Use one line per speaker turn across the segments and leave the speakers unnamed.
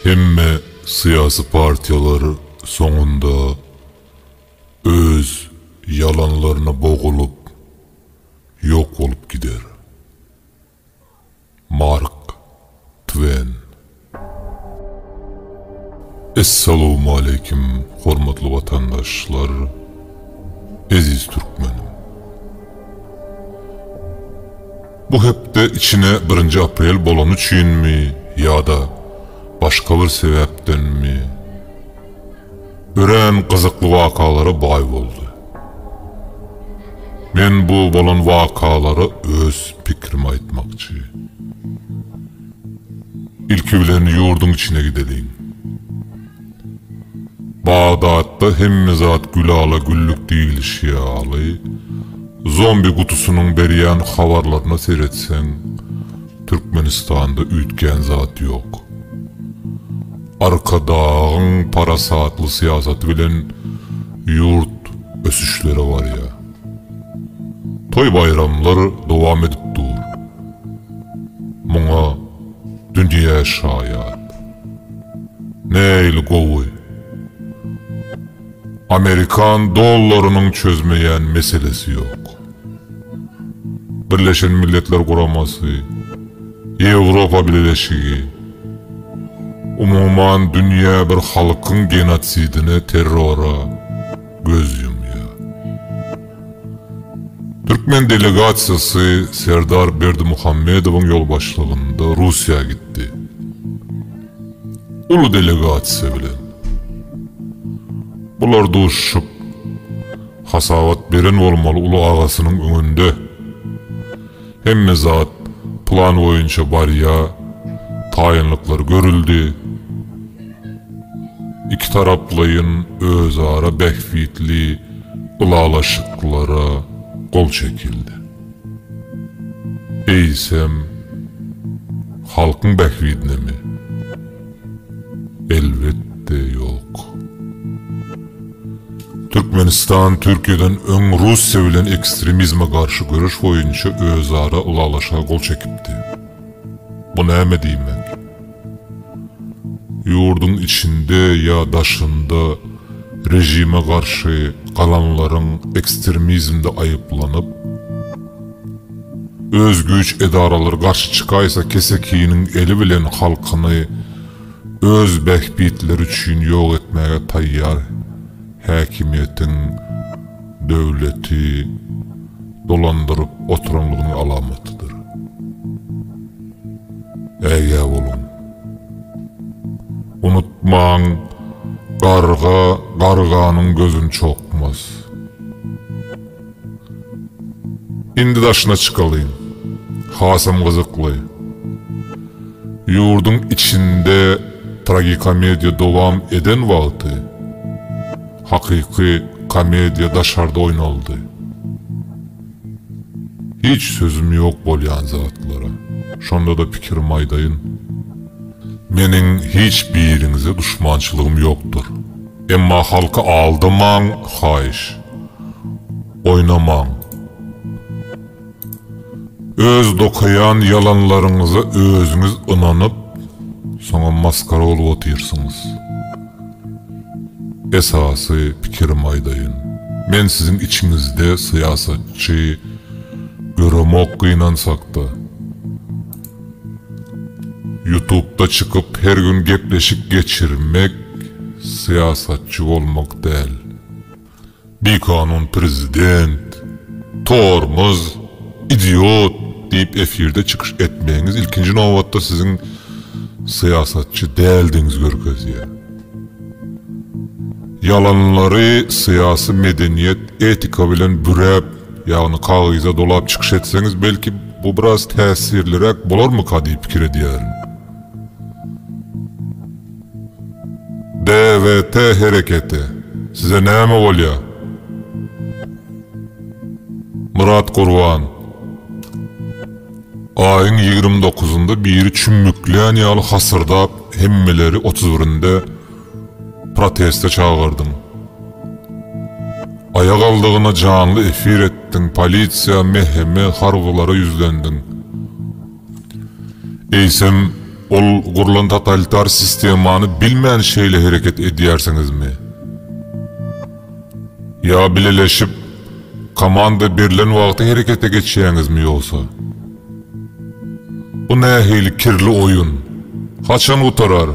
Hemme syýasy partiýalar soňunda öz ýalanlaryna bogulyp ýok bolup gider. Mark Twen. Essalowmaleýkim hormatly watandaşlar eziz türkmenim. Bu hepde içine birinji aprel bolany üçinmi ýa-da başga bir sebäpdenmi örän gyzykly wakalara baý boldy. Men bu bolan wakalara öz pikrimi aýtmakçy. Ilki bilen ýurduň içine gideliň. Bagdatda hemme zat gülala-güllük diýlişi ýaly, zombi gutusynyň berýän habarlaryna seretseň, Türkmenistanda üýtgän zat ýok. Arkadagyň parasatly syýasaty bilen ýurt ösüşlere barýar. Toý-baýramlar dowam edip dur. Muňa dünýä şaýat. Nähili gowy. Amerikan dollarynyň çözmeýän meselesi ýok. Birleşen Milletler Guramasy, Ýewropa Bileleşigi, umuman dünýä bir halkyň genosidine, terrora göz ýumýar. Türkmen delegasiýasy Serdar Berdimuhamedowyň ýolbaşçylygynda Russiýa gitdi. Uly delegasiýa bilen. Bular duşuşyp, hasabat beren bolmaly uly agasynyň öňünde. Hemme zat plan boýunça barýa, taýynlyklar görüldi. Ikitaraplaýyn özara bähbitli ylalaşyklara gol çekildi. Eýsem, halkyň bähbidinemi? Elbetde, ýok. Türkmenistan Türkiýeden öň Russiýa bilen ekstremizme garşy göreş boýunça özara ylalaşyga gol çekipdi. Bu näme diýmek? Ýurduň içinde ýa daşynda režime garşy galanlaryň ekstremizmde aýyplanyp, öz güýç edaralary garşy çykaýsa kesekiniň eli bilen halkyny öz bähbitleri üçin ýok etmäge taýýar häkimiýetiň döwleti dolandyryp oturanlygynyň alamatydyr. Ägä boluň! Unutmaň, garga garganyň gözüni çokmaz. Indi daşyna çykalyň. Hasam gyzykly. Ýurduň içinde tragikomediýa dowam eden wagty, hakyky komediýa daşarda oýnaldy. Hiç sözüm ýok bolýan zatlara. Şonda-da pikirimi aýdaýyn. Meniň hiç biriňize duşmançylygym ýokdur. Emma halky aldamaň, haýyş. Oýnamaň. Öz dokaýan ýalanlaryňyza özüňiz ynanyp, soňam masgara bolup otyrsyňyz. Esasy pikirimi aýdaýyn. Men siziň içiňizde syýasatçy göremok gynansakda. Ýutubda çykyp her gün gepleşik geçirmek syýasatçy bolmak däl. Bikanun prezident, tormoz, idiot diýip efirde çykyş etmegiňiz ilkinji nobatda siziň syýasatçy däldigiňizi görkezýär. Ýalanlary syýasy medeniýet, etika bilen büräp, ýagny kagyza dolap çykyş etseňiz belki bu biraz täsirliräk bolarmyka diýip pikir edýärin. DWT hereketi, size näme bolýa? Myrat Gurban, Aýyň 29 dokuzynda biri çümmüklän ýaly hasyrdap hemmeleri 30 birinde proteste çagyrdyň. Aýak aldygyna janly efir etdiň, polisiýa, MHM, harbylara ýüzlendiň. Eýsem. ol gurlan totalitar sistemany bilmän şeýle hereket edýärsiňizmi? Ýa bileleşip, komanda berlen wagty herekete geçýäňizmi ýogsa? Bu nähili kirli oýun? Haçan gutarar?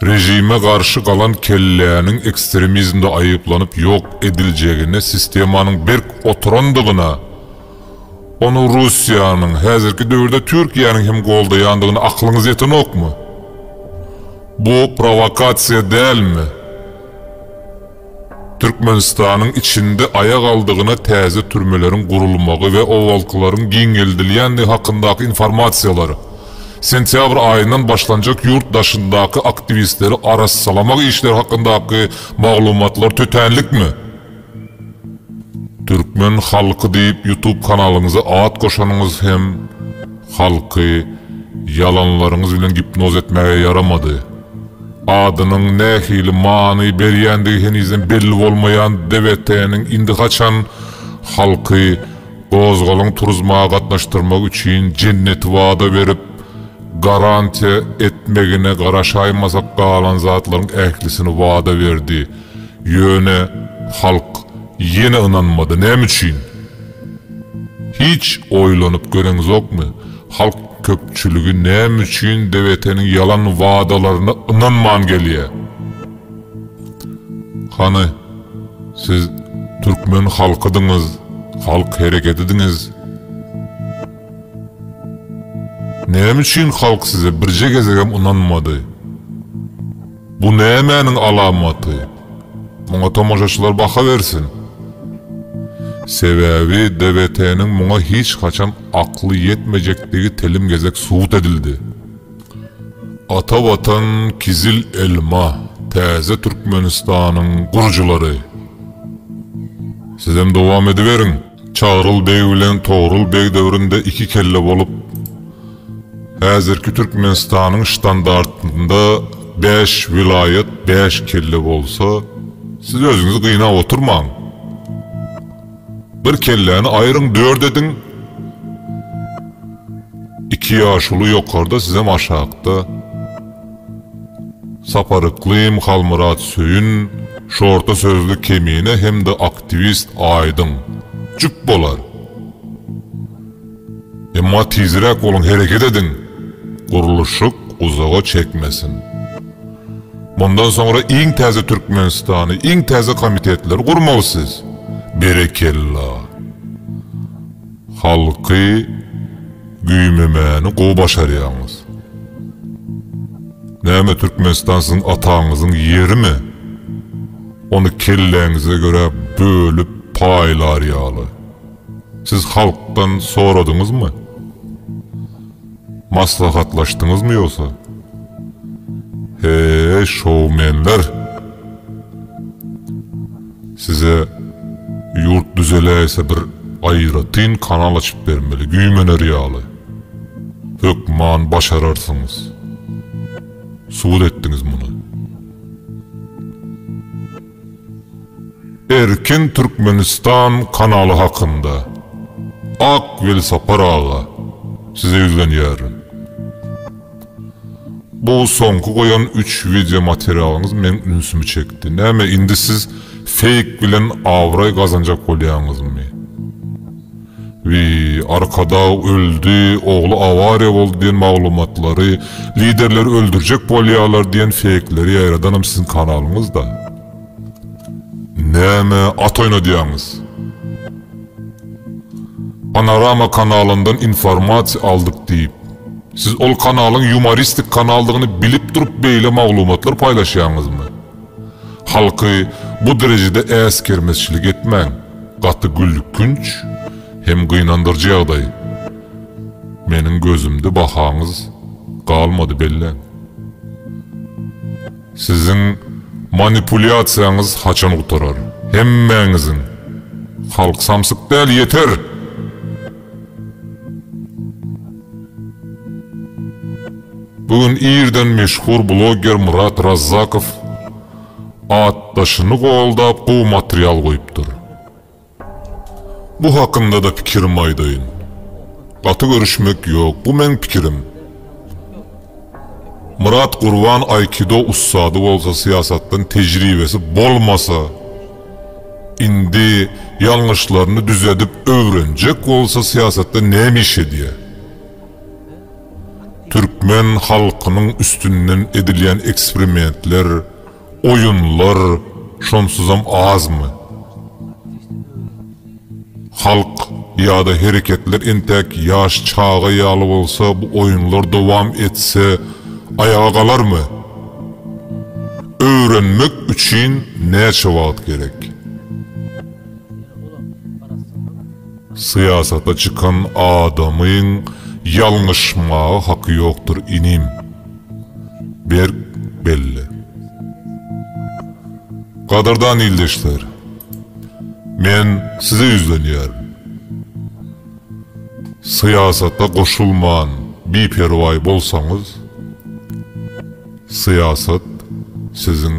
Režime garşy galan kelläniň ekstremizmde aýyplanyp ýok ediljegine sistemanyň berk oturandygyna, ony Russiýanyň, häzirki döwürde Türkiýäniň hem goldaýandygyna aklyňyz ýetenokmy? Bu prowokasiýa dälmi? Türkmenistanyň içinde aýak aldygyna täze türmeleriň gurulmagy we owalkylaryň giňeldilýändigi hakyndaky informasiýalar, sentýabr aýyndan başlanjak ýurt daşyndaky aktiwistleri arassalamak işleri hakyndaky maglumatlar tötänlikmi? Türkmen halky diýip youtube kanalyňyza at goşanyňyz hem halky ýalanlaryňyz bilen gipnoz etmäge ýaramady. Adynyň nähili many berýändigi henizem belli bolmaýan DWT-niň indi haçan halky gozgalaň turuzmaga gatnaşdyrmak üçin jenneti wada berip, garantiýa etmegine garaşaýmasak galan zatlaryň ählisini wada berdi. Ýöne halk ýene ynanmady. Näme üçin? Hiç oýlanyp göreňizokmy? Halk köpçüligi näme üçin DWT-niň ýalan wadalaryna ynanman gelýä? Hany, siz türkmen halkydyňyz, halk hereketidiňiz. Näme üçin halk size birje gezegem ynanmady? Bu nämäniň alamaty? Muňa tomaşaçylar baha bersin. Sebäbi DWT-niň muňa hiç haçan akly ýetmejekdigi telim gezek subut edildi. Ata Watan kizil elma täze Türkmenistanyň gurujylary. Sizem dowam ediberiň. Çagryl beg bilen Togrul beg döwründe iki kelle bolup Häzirki Türkmenistanyň ştandartynda bäş welaýat bäş kelle bolsa, siz özüňizi gynap oturmaň. Bir kelläni aýryň dört ediň. Iki ýaşuly ýokarda sizem aşakda. Sapar Yklym, Halmyrat Söýün, şorta sözli Kemine hem-de aktiwist Aýdyň. Jüp bolar. Emma tizräk boluň hereket ediň, gurluşyk uzaga çekmesin. Mundan soňra iň täze Türkmenistany, iň täze komitetleri gurmaly siz. Berekella. Halky güýmemäni gowy başarýaňyz. Näme Türkmenistan siziň ataňyzyň ýerimi? Ony kelläňize görä bölüp paýlar ýaly. Siz halkdan soradyňyzmy? Maslahatlaşdyňyzmy ýogsa? Heý, şoumenler! Size ýurt düzeläýse bir aýratyn kanal açyp bermeli, güýmener ýaly. Hökman başararsyňyz. Subut etdiňiz muny. Erkin Türkmenistan kanaly hakynda Ak Welsapar aga size ýüzlenýärin. Bu soňky goýan üç wideo materialyňyz meň ünsümi çekdi. Näme indi siz feýk bilen abraý gazanjak bolýaňyzmy? Wiý, Arkadag öldi, ogly awariýa boldy diýen maglumatlary, liderleri öldürjek bolýarlar diýen feýkleri ýaýradanam siziň kanalyňyzda. Näme at oýnadýaňyz? Panorama kanalyndan informasiýa aldyk diýip, siz ol kanalyň ýumoristik kanaldygyny bilip durup beýle maglumatlar paýlaşýaňyzmy? Halky bu derejede äsgermezçilik etmäň. Gaty gülkünç hem gynandyryjy ýagdaý. Meniň gözümde bahaňyz galmady belläň. Siziň manipulýasiýaňyz haçan gutarar? Hemmäňiziň! Halk samsyk däl ýeter! Bu gün irden meşhur bloger Myrat Razzakow atdaşyny goldap gowy material goýupdyr. Bu hakynda-da pikirimi aýdaýyn. Gaty görüşmek ýok, bu meň pikirim. Myrat Gurban aýkido ussady bolsa syýasatdan tejribesi bolmasa, indi ýalňyşlaryny düzedip öwrenjek bolsa syýasatda näme iş edýär? Türkmen halkynyň üstünden edilýän eksperimentler, oýunlar şonsuzam azmy? Halk ýa-da hereketler entäk ýaş çaga ýaly bolsa bu oýunlar dowam etse aýaga galarmy? Öwrenmek üçin näçe wagt gerek? Syýasata çykan adamyň ýalňyşmaga haky ýokdur inim. Berk belle. Gadyrdan ildeşler! Men size ýüzlenýärin. Syýasata goşulman biperwaý bolsaňyz, syýasat siziň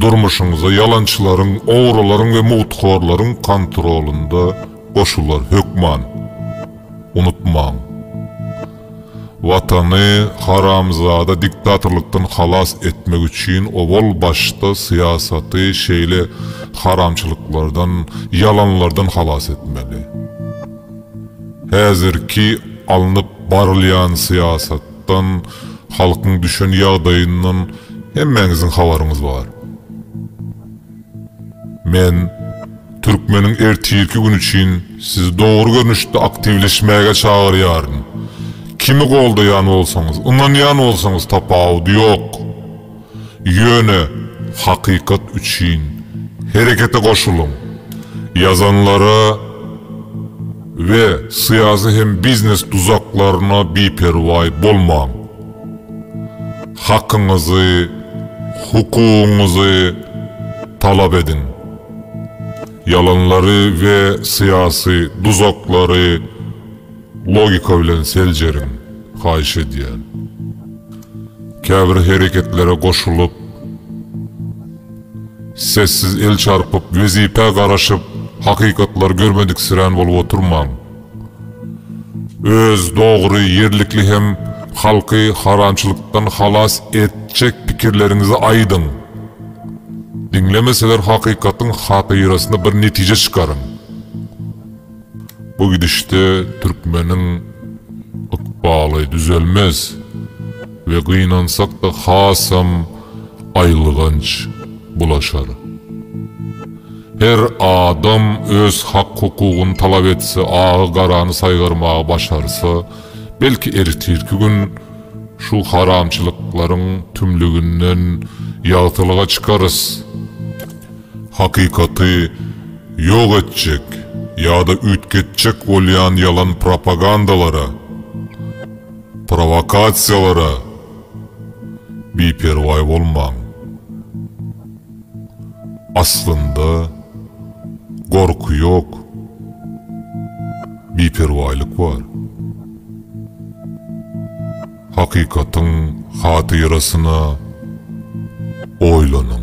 durmuşyňyza ýalançylaryň, ogrularyň we mugthorlaryň kontrolynda goşular hökman. Unutmaň! Watany haramzada diktatorlykdan halas etmek üçin owal başda syýasaty şeýle haramçylyklardan, ýalanlardan halas etmeli. Häzirki alnyp barylýan syýasatdan, halkyň düşen ýagdaýyndan hemmäňiziň habaryňyz bar. Men türkmeniň ertirki güni üçin sizi dogry görnüşde aktiwleşmäge çagyrýaryn. Kimi goldaýan bolsaňyz, ynanýan bolsaňyz tapawudy ýok. Ýöne hakykat üçin herekete goşulyň. Ýazanlara we syýasy hem biznes duzaklaryna biperwaý bolmaň. Hakyňyzy, hukugyňyzy talap ediň. Ýalanlary we syýasy duzaklary logika bilen seljeriň, haýyş edýän. Käbir hereketlere goşulyp, sessiz el çarpyp, wezipä garaşyp, hakykatlary görmediksirän bolup oturmaň. Öz dogry, ýerlikli hem halky haramçylykdan halas etjek pikirleriňizi aýdyň. Diňlemeseler hakykatyň hatyrasyna bir netije çykaryň. Bu gidişde türkmeniň ykbaly düzelmez we gynansak-da hasam aýylganç bulaşar. Her adam öz hak-hukugyny talap etse, agy-garany saýgarmagy başarsa, belki ertirki gün şu haramçylyklaryň tümlüginden ýagtylyga çykarys. Hakykaty ýok etjek ýa-da üýtgetjek bolýan ýalan propagandalara, prowokasiýalara biperwaý bolmaň. Aslynda gorky ýok, biperwaýlyk bar. Hakykatyň hatyrasyna oýlanyň.